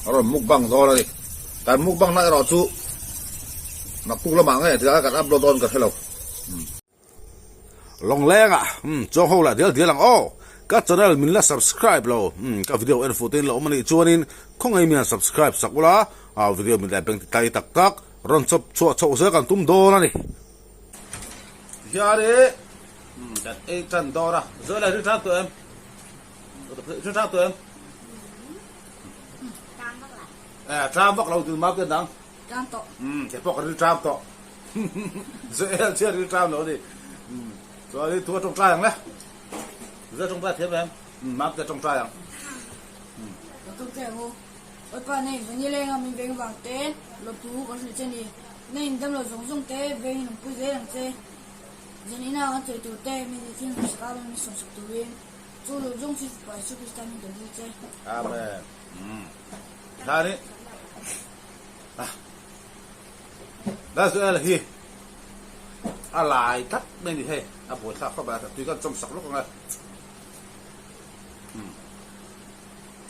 A rawn mukbang dawn a ni. Kan mukbang na erawh chu naktuk lamah nge tia kan upload dawn ka hre lo. Lawngleng ah chuang ho lah dial dial ang aw. Ka channel min la subscribe lo ka video en fuh te in la awm a nih chuanin khawngaih mi han subscribe sak ula video min leh beng ti tlai tak tak rawn chawp chhuah chhoh zel kan tum dawn a ni. Hian i kan ei tan dawn a, Zoela ri tan tawh em? Ri tan tawh em? Eh, tram vak lo tu ma pian dang. Tram tawh. Um, ke pawh ka ril tram tawh. Zoel chiah ril tram lo ni. Um, chuan i thu a tawngtai ang le. Zoel tawngtai thiam em? Um, mam te tawngtai ang. Um. Ka tawngtai ang u. Oi pa nei vani lenga min veng vang te, lo tu ka hrilh che ni. Na in dam lo zawng zawng te, veng in awmpui zel ang che. Zan ina kan sawi tur te, mi ni thil hmasa ka min sawmsak turin. Chu lo zawng chu Fapa Isu Krista min kan dil che. Amen. Um. Thani. Ah. Israel hi a lai tlat mai ni hei. A buai thlak khawp a, tui kan chawm sak lawk ang e. Um.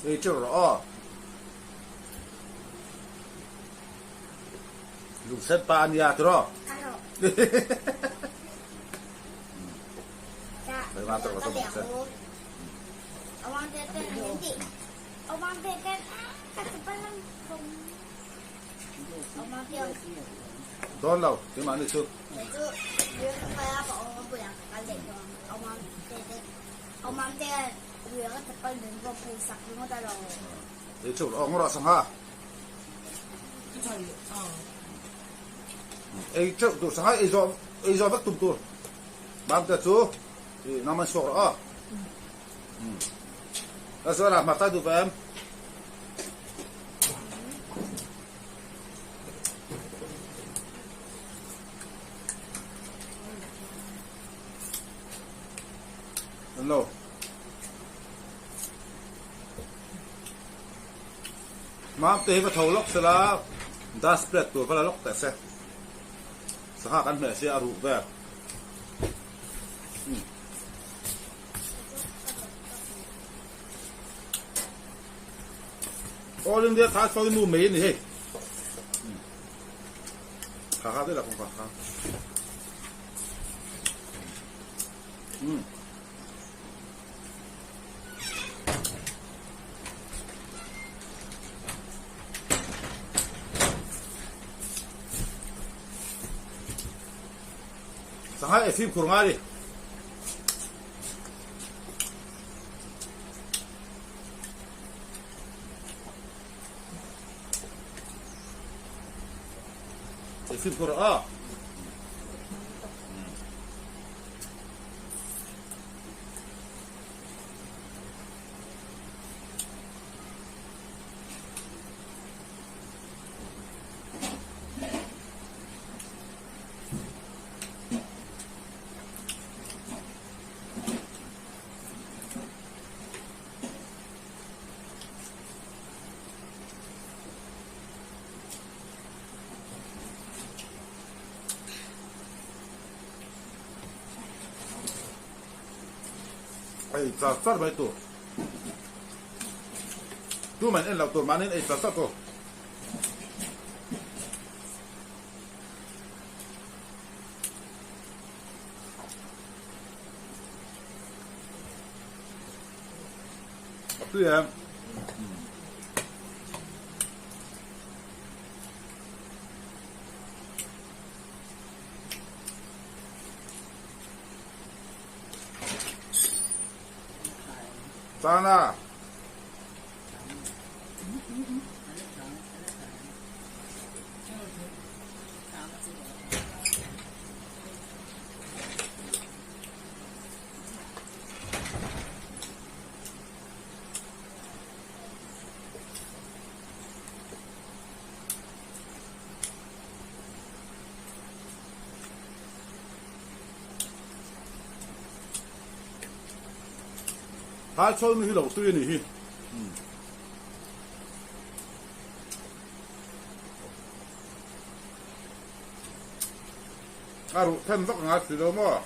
Ei teuh rawh aw. Lungsen pa a nia tiraw? Dawn lo, keimah ni chu. Ei chu aw ngawrah sangha. Ei teuh tur sangha ei zawh ei zawh vek tum tur. Mam te chu i nang man suak rawh aw. Ka chuan ah hmarcha duh ve em? Hello. Mam te hi va tho lawk sela dust plate tur va la lawk teh se. Sangha kan hmeh sia a ruh vel. All India kha sawi nu mai a ni hei. Kha kha te la kawng kha kha. Sangha ei fimkhur ngai ni. Ei fimkhur a. Ei char char mai tur. Tu man en lo tur manin ei char char tur. A tui em? Chana. Thai chawlmi hi lo tui a nih hi. A ruh then vak a ngai si lo maw?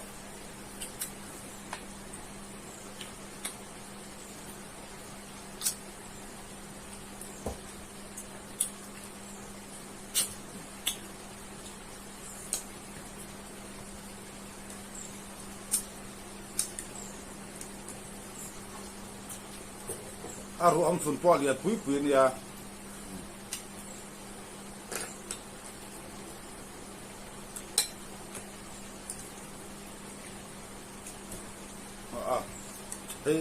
A ruah awm chhun pawh a lian pui pui a nia. A hei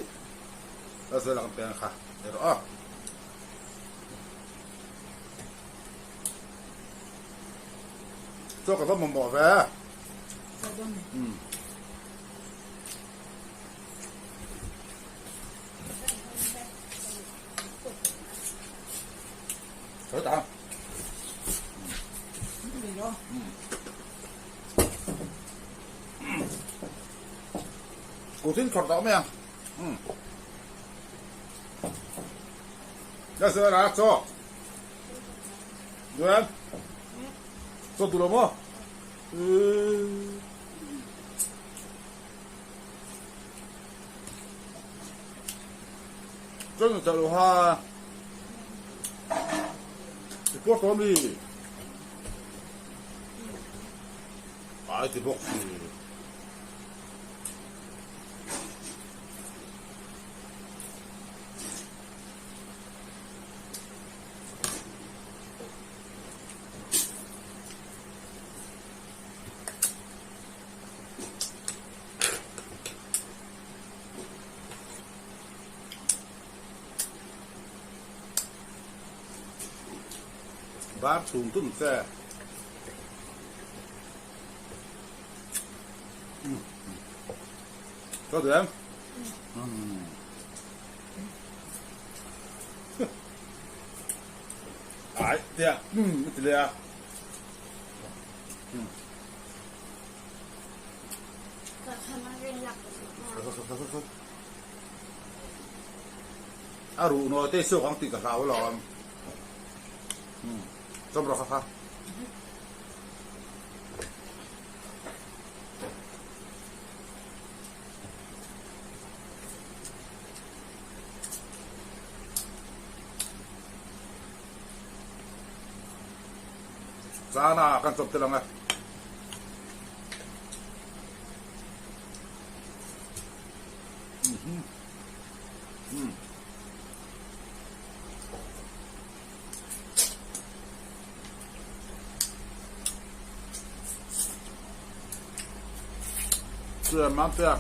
a zel ang peng kha erawh a. Chaw ka va mamawh ve. Umm. Ta. Kutin khawrh tawh mai ang. Umm. Ka sawi a chaw. Duan. Chaw duh lo maw? Chaw nu chah lo ha. Ti puak tawh mi. Ai ti bawk si. Bar chhum tum che. Có được không? Ai, tia, ti leh a. A ruh nawi te suak ang tih ka hlau alawm. Chawm rawh kha kha. Chana kan chawp tel ang e. Chuan mam te a.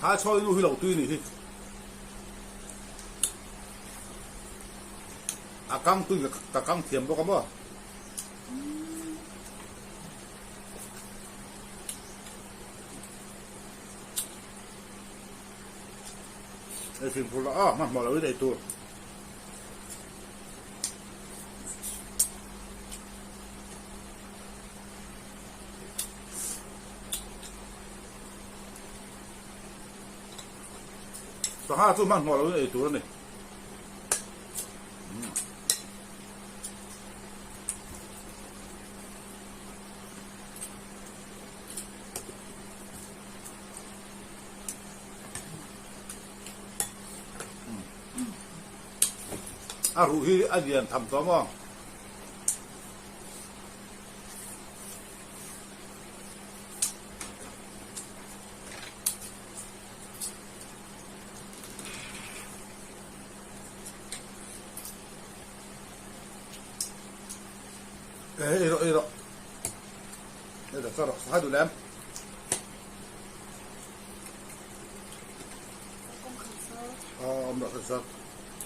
Tha chawi nu hi lo tui ni hi. A kang tui ka kang thiam bawk a maw. Ei fimkhur la a hmanhmawh lo in ei tur. Sangha chu hmanhmawh lo in ei tur a ni. A ruh hi a lian tham tawh maw? Ei rawh ei rawh. Ei rawh rawh sangha duh lem. Awm rawh sa.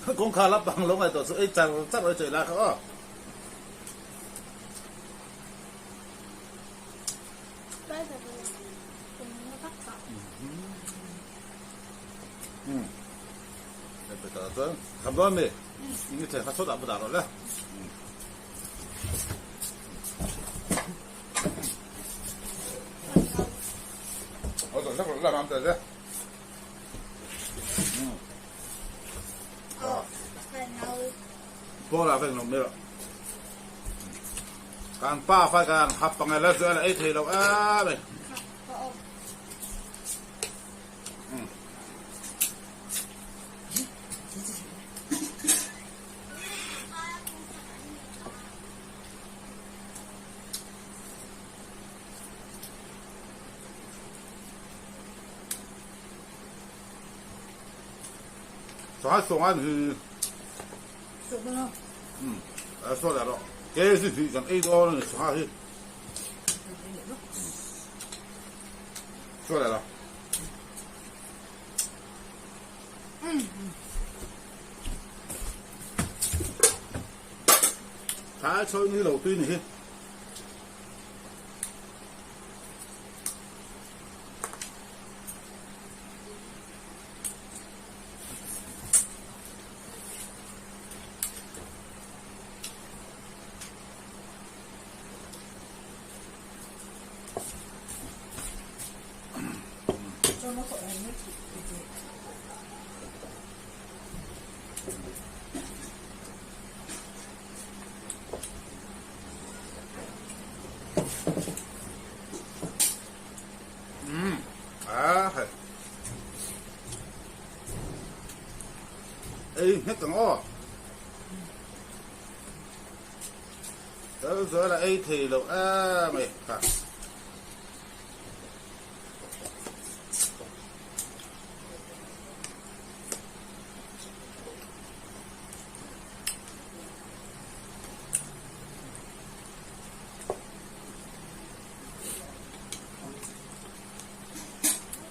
Kawngkhar la bang lo ngaihtuah chu ei char char ei chei lai kha aw. Kham dawn mi? Ni thei kha sawtah va dah rawh le. Kan pa fai kan hap pangai la chu a ei thei lo em mai. Sangha sawnga ni hi. Saw dawn a. Umm saw leh rawh. Kg hnih kan ei dawn a ni sangha hi. Saw leh rawh. Thai chawi ni lo tui ni hi. Ei nghet ang aw. Tel zual a ei thei lo em ei kha.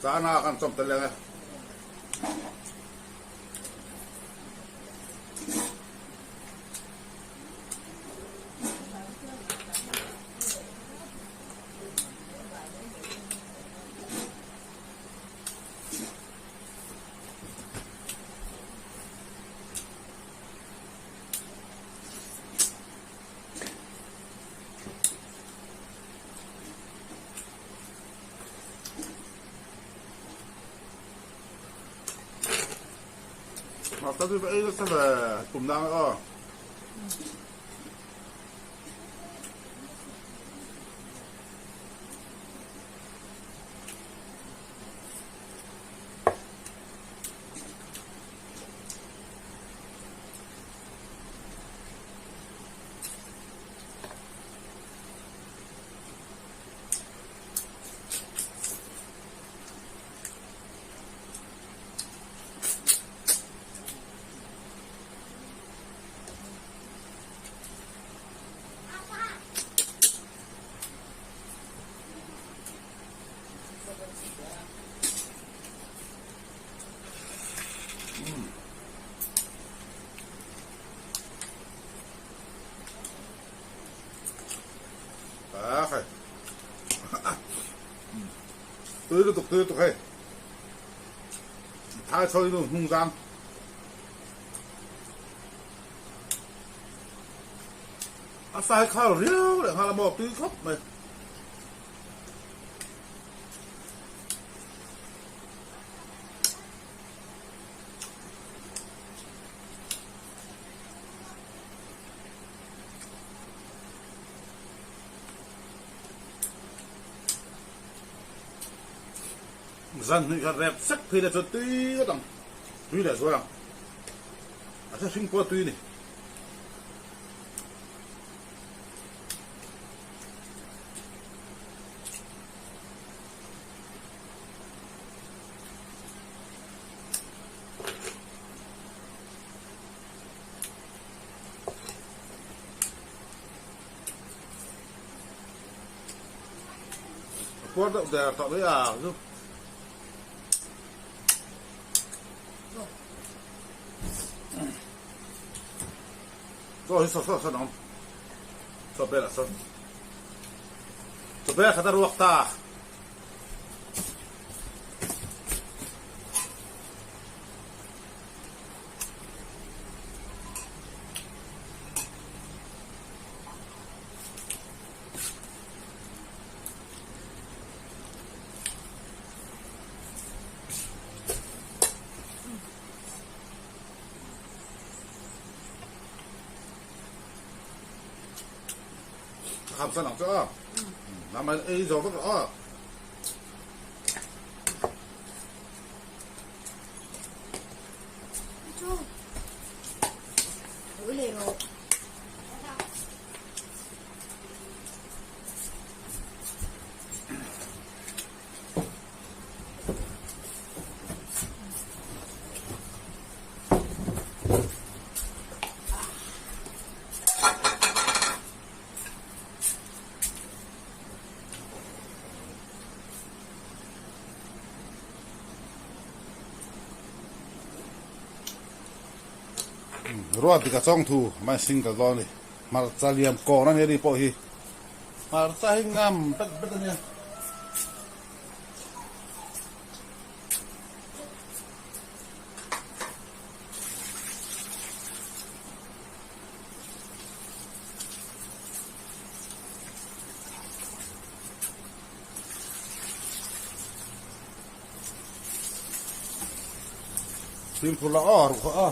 Chana kan chawm tel leng e. Hmarcha chu va ei nasa ve tum dang aw. Tui lutuk tui lutuk hei. Thai chawi nu hnung zang. A sai khal riau leh nghal a maw tui khawp mai. Zan hnih kha rep sek phei la chuan tui ngawt ang, tui leh zual ang. A hre hring pawh a tui a ni. A puar deuh der tawh mai a chu. Chaw hi saw saw sawn awm. Chaw bel ah sawn. Chaw bel khat a ruak ta. Kham san ang chu a. Nam an ei zo vek a. Ruat dik a chawng thu mai single dawn a ni. Hmarcha liam kawn a nia ni pawh hi. Hmarcha hi ngam bet bet a nia. Fimkhur la aw ruk kha a.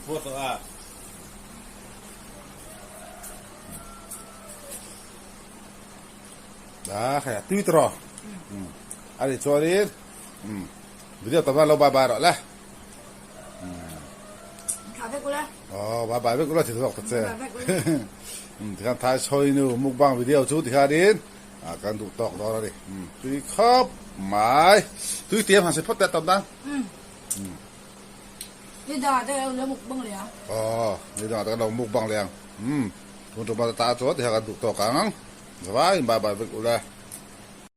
Photo a. A khai a tui tawh. A ni chuanin video tam lo bye bye rawh le. Tha vek ula. Oh bye bye vek ula ti zawk ta che. Tikhan thai chhawi nu mukbang video chu tikhanin kan duh tawk dawn a ni. Tui khawp mai. Tui tiam han si phawt teh tam dan. Ni dangah te kan lo mukbang leh ang. Oh ni dangah te kan lo mukbang leh ang. Tun ṭuma ta chuan tikhan kan duh tawk ang. Zavaiin bye bye vek ula.